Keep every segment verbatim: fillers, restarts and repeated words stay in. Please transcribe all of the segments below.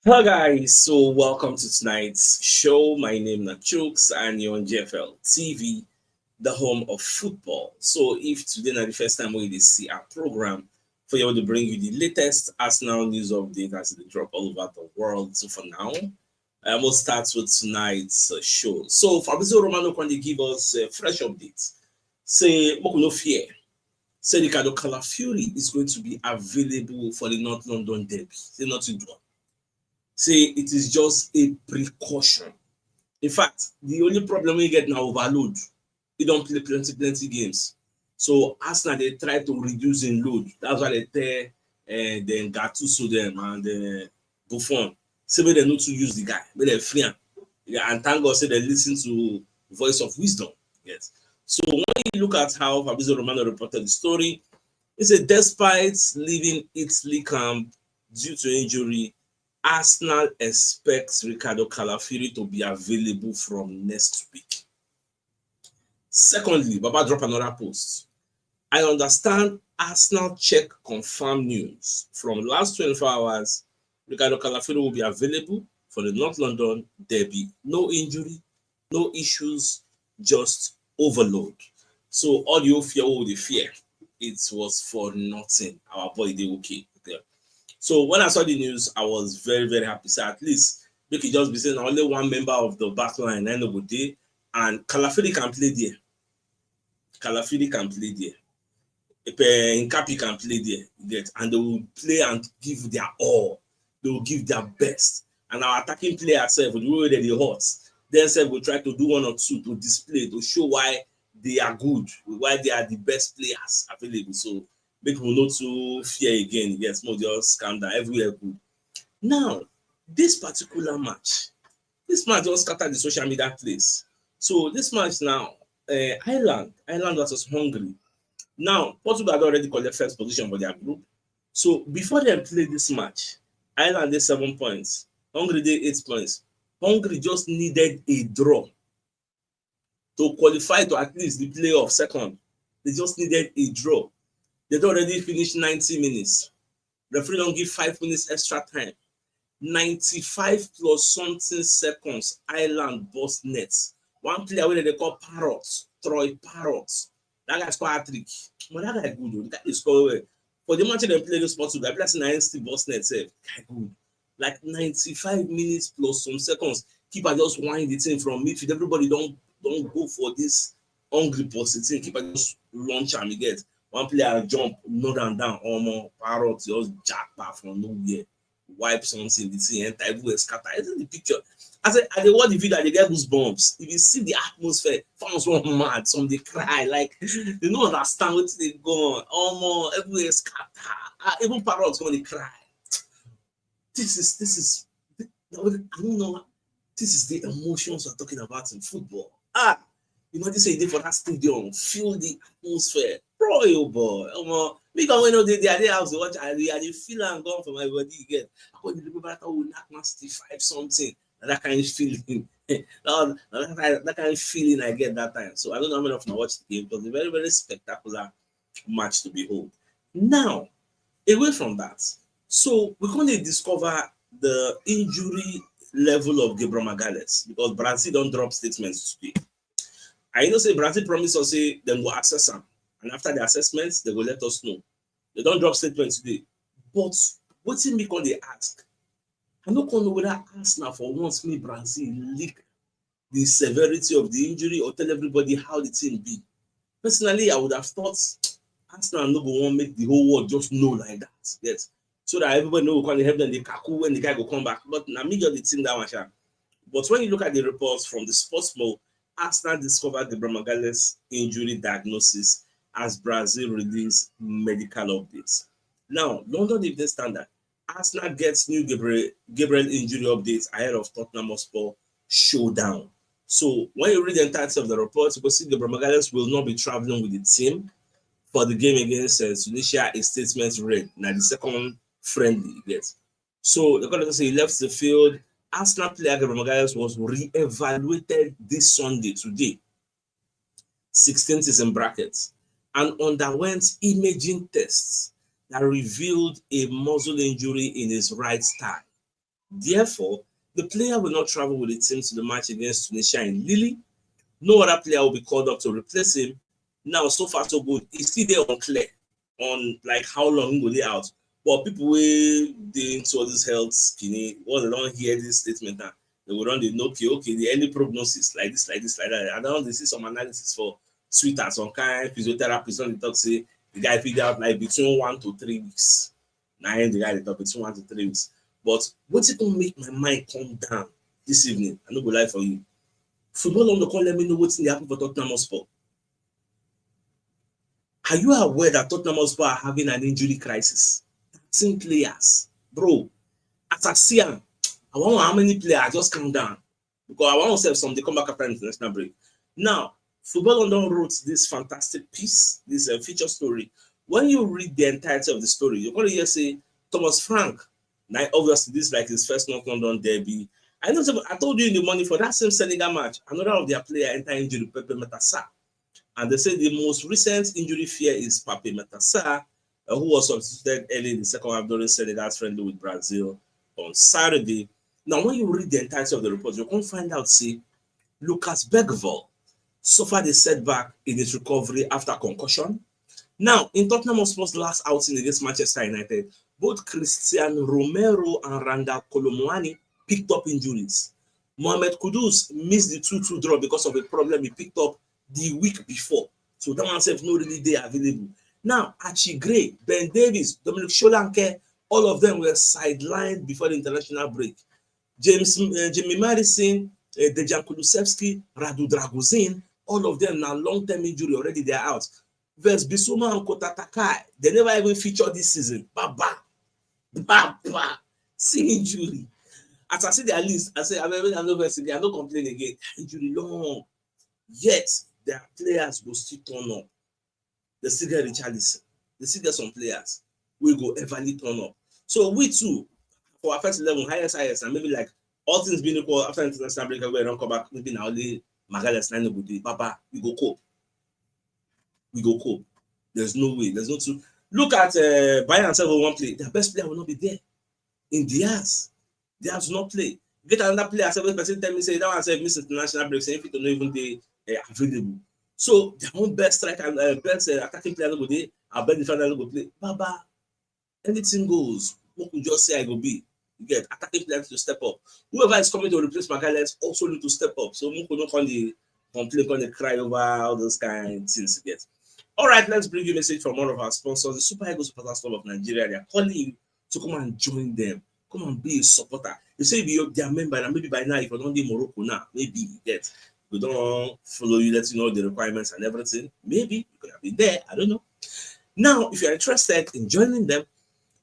Hello guys, so welcome to tonight's show. My name na Chooks and you're on G F L T V, the home of football. So if today na the first time wey you dey see our program, for you to bring you the latest Arsenal news update as they drop all over the world. So for now, I will start with tonight's uh, show. So Fabrizio Romano can give us a fresh update. Say, make we no fear. Say Ricardo Calafiori is going to be available for the North London derby. Say nothing do am. Say it is just a precaution. In fact, the only problem we get now overload. He don't play plenty, plenty games. So Arsenal, they try to reduce in load. That's why they tell uh, then Gattuso them and uh, Buffon. Say make they not to use the guy, make they free him. Yeah, and thank God say they listen to voice of wisdom. Yes. So when you look at how Fabrizio Romano reported the story, he said despite leaving Italy camp due to injury, Arsenal expects Ricardo Calafiori to be available from next week. Secondly, Baba drop another post. I understand Arsenal check confirm news. From last twenty-four hours, Ricardo Calafiori will be available for the North London derby. No injury, no issues, just overload. So all the fear, all the fear, it was for nothing. Our boy, they okay. Okay. So when I saw the news, I was very, very happy. So at least make it just be saying only one member of the back line, end of the day, and Calafiori can play there. Calafiori can play there. If uh, Nkapi can play there, you get, and they will play and give their all. They will give their best. And our attacking players sef, the way that they hot, then sef will try to do one or two to display, to show why they are good, why they are the best players available. So make people not to fear again. Yes, more just calm down. Everywhere good. Now, this particular match, this match just scattered the social media place. So this match now, uh, Ireland, Ireland versus Hungary. Now, Portugal had already collected first position for their group. So before they play this match, Ireland did seven points, Hungary did eight points. Hungary just needed a draw to qualify to at least the playoff second. They just needed a draw. They already finished ninety minutes. Referee don't give five minutes extra time. Ninety-five plus something seconds, Ireland burst nets. One player wey they call Parrot, Troy Parrot. That guy score hat trick. But that guy good. The guy is score well. For the match they play this Portugal, I play like say na still burst net sef. Guy good. Like ninety-five minutes plus some seconds, keeper just wind the thing from midfield. Everybody don't don't go for this hungry position. Keeper just launch and get one player jump, knock am down. Omo, Parrot just jackpot from nowhere, wipe something. The thing enter, everywhere scatter. Isn't the picture? I say, I dey watch the video, I dey get goosebumps. If you see the atmosphere, fans wan mad, some dey cry, like they no understand wetin dey go on. Omo, everywhere scatter. Ah, even Parrot wan dey cry. This is this is I don't know. This is the emotions we're talking about in football. Ah, you know, this is for that stadium, feel the atmosphere. Bro, oh boy, um, me go when they they are there, I was watch, I, I dey feel and gone for my body again. I go remember that we knock man sixty-five something, and that kind of feeling. that, that, that kind of feeling I get that time. So I don't know how many of you watch the game, but it's a very, very spectacular match to behold. Now, away from that, so we can discover the injury level of Gabriel Magalhaes because Brazil don't drop statements today. I know say Brazil promise us say dem go assess am, and after the assessments, they go let us know. They don't drop statements today. But wetin me come dey ask? I no come know whether Arsenal for once make Brazil leak the severity of the injury or tell everybody how the thing be. Personally, I would have thought Arsenal no go wan make the whole world just know like that. Yes. So that everybody know go come help them, they kaku when the guy go come back. But na me just dey think that one, sha. But when you look at the reports from the Sportsmo, Arsenal discovered the Gabriel Magalhaes injury diagnosis as Brazil release medical updates. Now, London Evening Standard, Arsenal gets new Gabriel, Gabriel injury updates ahead of Tottenham Hotspur showdown. So when you read the entirety of the report, you go see Gabriel Magalhaes will not be traveling with the team for the game against uh, Tunisia. A statement read, now the second friendly, yes. So the collector say he left the field. Arsenal player Gabriel Magalhaes was re-evaluated this Sunday, today, sixteenth is in brackets, and underwent imaging tests that revealed a muscle injury in his right thigh. Therefore, the player will not travel with the team to the match against Tunisia in Lille. No other player will be called up to replace him. Now, so far so good. It's still there unclear on, like, how long he will be out. But people wey dey into all this health skinny, once they don hear this statement now, they go run dey know, okay, okay, the early prognosis, like this, like this, like that. I don dey see some analysis for Twitter, some kind physiotherapists don dey talk say the guy fit dey out, like, between one to three weeks. Na him the guy dey talk, between one to three weeks. But wetin come make my mind come down this evening, I no go lie for you. Football London come let me know wetin dey happen for Tottenham Hotspur. Are you aware that Tottenham Hotspur are having an injury crisis? Thirteen players. Bro, as I see am, I wan know how many players. I just calm down. Because I wan sef some dey come back after international break. Now, Football London wrote this fantastic piece, this, uh, feature story. When you read the entirety of the story, you're gonna hear say Thomas Frank, now, obviously, this is like his first North London derby. I know some, I told you in the morning, for that same Senegal match, another of their player enter injury, Pape Matar Sarr. And they say the most recent injury fear is Pape Matar Sarr, uh, who was substituted early in the second half during Senegal's friendly with Brazil on Saturday. Now, when you read the entirety of the report, you can find out, see, Lucas Bergvall suffered a setback in his recovery after concussion. Now, in Tottenham Hotspur's last outing against Manchester United, both Christian Romero and Randal Kolo Muani picked up injuries. Mohamed Kudus missed the two two draw because of a problem he picked up the week before. So that one sef no really dey available. Now, Archie Gray, Ben Davies, Dominic Solanke, all of them were sidelined before the international break. James, uh, Jimmy Madison, uh, Dejan Kulusevski, Radu Dragozin, all of them now long-term injury already, they are out. Versus Bissouma and Kota Takai, they never even feature this season. Baba, Baba, see injury. As I see their list, I say, I mean, I no vex again, I no complain again. Injury long. Yet, their players go still turn up. They still get Richarlison. They still get some players wey go everly turn up. So we too, for our first eleven, highest, highest, and maybe, like, all things being equal, after international break, everybody don come back, maybe na only Magalhaes na go dey. Baba, we go cope. We go cope. There's no way. There's no two. Look at, uh, Bayern sef wey wan play. Their best player will not be there. In Diaz, Diaz will not play. Get another player sef wey person tell me say that one sef miss international break, say if it no even dey, uh, available. So their own best striker, uh, best, uh, attacking player no go dey, our best defender no go play. Baba, anything goes. Make we just say I go be. You get attacking players to step up. Whoever is coming to replace Magalhaes also need to step up. So make we no come dey complain, come dey cry over all those kind things you get. All right, let's bring you a message from one of our sponsors, the Super Eagles Supporters Club of Nigeria. They are calling you to come and join them. Come and be a supporter. You say if you're their member, and maybe by now, if you don dey Morocco now, maybe you get, we don follow you, let you know the requirements and everything. Maybe you could have been there. I don't know. Now, if you're interested in joining them,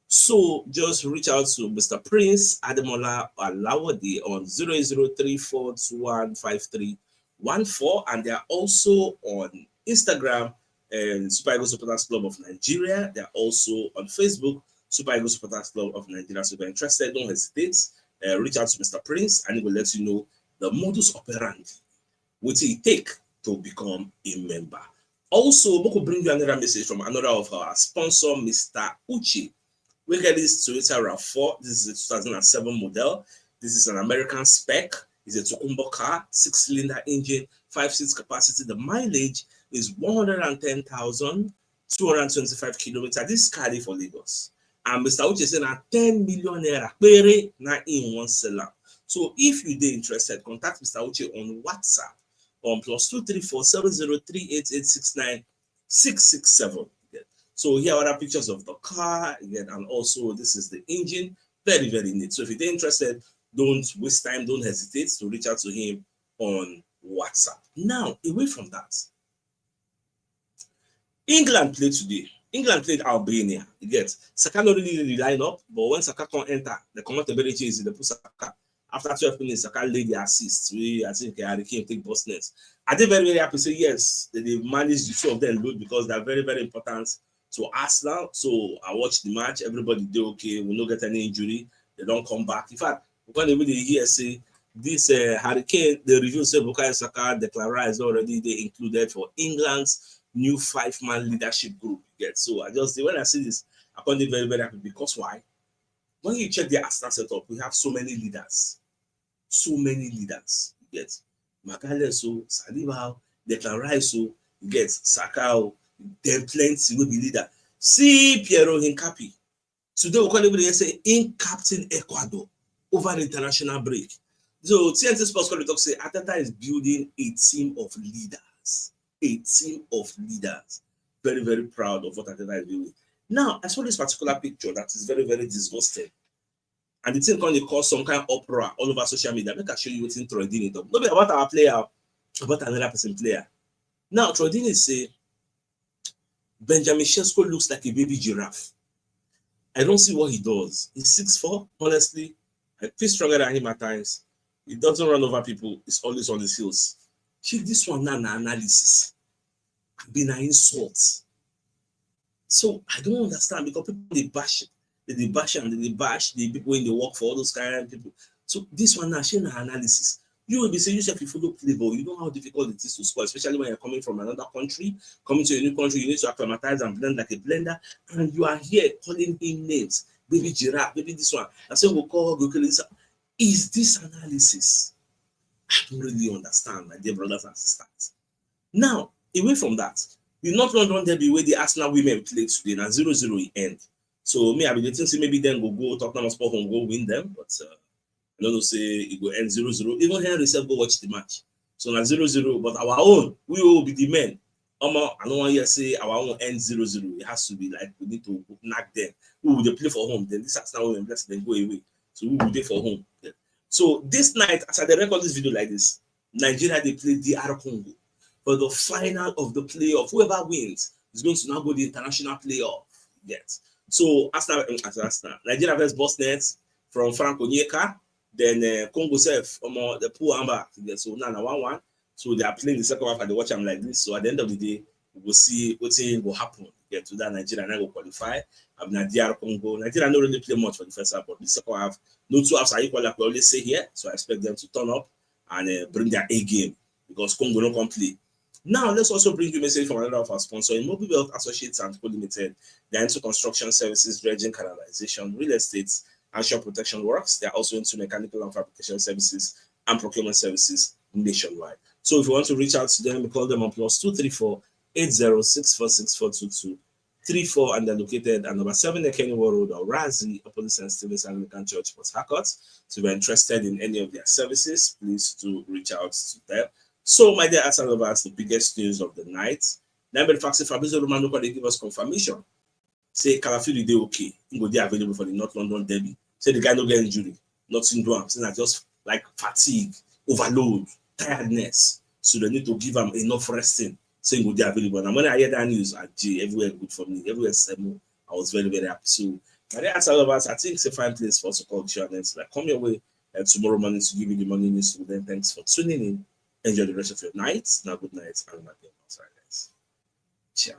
so just reach out to Mister Prince Ademola Alawadi on zero zero three four two one five three one four, and they are also on Instagram and Super Eagles Supporters Club of Nigeria. They are also on Facebook, Super Eagles Supporters Club of Nigeria. So if you're interested, don't hesitate. Uh, reach out to Mister Prince, and he will let you know the modus operandi, wetin e take to become a member. Also, we could bring you another message from another of our sponsor, Mister Uche. We get this Toyota rav four. This is a two thousand and seven model. This is an American spec. It's a Tacoma car, six-cylinder engine, five seats capacity. The mileage is one hundred and ten thousand two hundred twenty-five kilometers. This car dey for Lagos. And Mister Uche say na ten million naira pere na im wan sell am. So if you dey interested, contact Mister Uche on WhatsApp on plus two three four seven zero three eight eight six nine six six seven. So here are other pictures of the car again, and also this is the engine. Very, very neat. So if you dey interested, don't waste time, don't hesitate to reach out to him on WhatsApp. Now, away from that, England played today. England played Albania. You get, Saka no really dey the lineup, but when Saka come enter, they comot Eberechi Eze, they put Saka. After twelve minutes, Saka lay the assist. We, I think, Harry Kane take boss net. I dey very, very happy say yes, they, they manage the two of them load because they're very, very important to Arsenal. So I watched the match. Everybody dey okay. We no get any injury. They don come back. In fact, we come even dey hear say this, uh, Harry Kane, they reveal say Bukayo Saka declarized already, they included for England's new five-man leadership group. You get? So I just, when I see this, I come dey very, very happy because why? When you check the Arsenal setup, we have so many leaders. So many leaders. You get Magalhaes, so Saliba, Declan Rice, so you get Saka, then plenty will be leader. See Piero Hincapi. Today we call everybody say in captain Ecuador over the international break. So T N T Sports call talk say Arteta is building a team of leaders. A team of leaders. Very, very proud of what Arteta is doing. Now, I saw this particular picture that is very, very disgusting. And the thing come dey cause some kind of uproar all over social media. Make I show you wetin Troy Deeney talk. No be about our player, about another person player. Now, Troy Deeney say Benjamin Sesko looks like a baby giraffe. I don't see what he does. He's six four. Honestly, I feel stronger than him at times. He doesn't run over people. He's always on his heels. See, this one now na analysis. Be na insult. So I don't understand because people dey bash, they dey bash am, they dey bash the people wey dey work for all those kind of people. So this one now, shey na analysis. You will be say you sef you follow play ball. You know how difficult it is to score, especially when you're coming from another country, coming to a new country. You need to acclimatize and blend like a blender, and you are here calling him names, baby giraffe, baby this one. I say we call go kill this. Is this analysis? I don't really understand, my dear brothers and sisters. Now, away from that, the North London derby wey the Arsenal women play today na zero zero e end. So me, I be dey think say maybe dem go go Tottenham Hotspur home go win them, but uh, I don't know say e go end zero zero. Even Henry sef go watch the match. So na zero zero, but our own, we will be the men. Omo, I no wan hear say our own end zero zero. It has to be like we need to knack them. We will dey play for home. Then this Arsenal women bless dem go away. So we will dey for home. Yeah. So this night, as I dey record this video like this, Nigeria dey play D R Congo for the final of the playoff. Whoever wins is going to now go the international playoff. Yes. So Arsenal, um, Arsenal, Nigeria versus Bosnia from Frank Onyeka. Then uh, Congo sef, omo, the pool amber. Yeah, so now na one one. So they are playing the second half. I dey watch am like this. So at the end of the day, we go see wetin go happen. Get to that Nigeria now go qualify. I'm na D R Congo. Nigeria no really play much for the first half, but the second half, no two halves are equal like we always say here. So I expect them to turn up and uh, bring their A game because Congo no come play. Now, let's also bring you a message from another of our sponsors, Immobile Wealth Associates and Co Limited. They are into construction services, dredging, canalization, real estate, and shore protection works. They are also into mechanical and fabrication services and procurement services nationwide. So if you want to reach out to them, call them on plus two three four eight zero six four six four two two three four, and they're located at number seven Ekeni Road, Orazi, opposite Saint Stephen's Anglican Church, Port Harcourt. So if you're interested in any of their services, please do reach out to them. So, my dear Arsenal lovers, the biggest news of the night. Now, the fact that Fabrizio Romano come dey give us confirmation say Calafiori dey okay. He go dey available for the North London derby. Say the guy no get injury, nothing do am. Say na just like fatigue, overload, tiredness. So they need to give am enough resting. Say he go dey available. And when I hear that news, I J, everywhere good for me. Everywhere semo. I was very, very happy. So, my dear Arsenal lovers, I think it's a fine place for us to call the show and then, like, come your way uh, tomorrow morning to give you the morning news. So then, thanks for tuning in. Enjoy the rest of your night. Now, good night and my dear Arsenal guys. Ciao.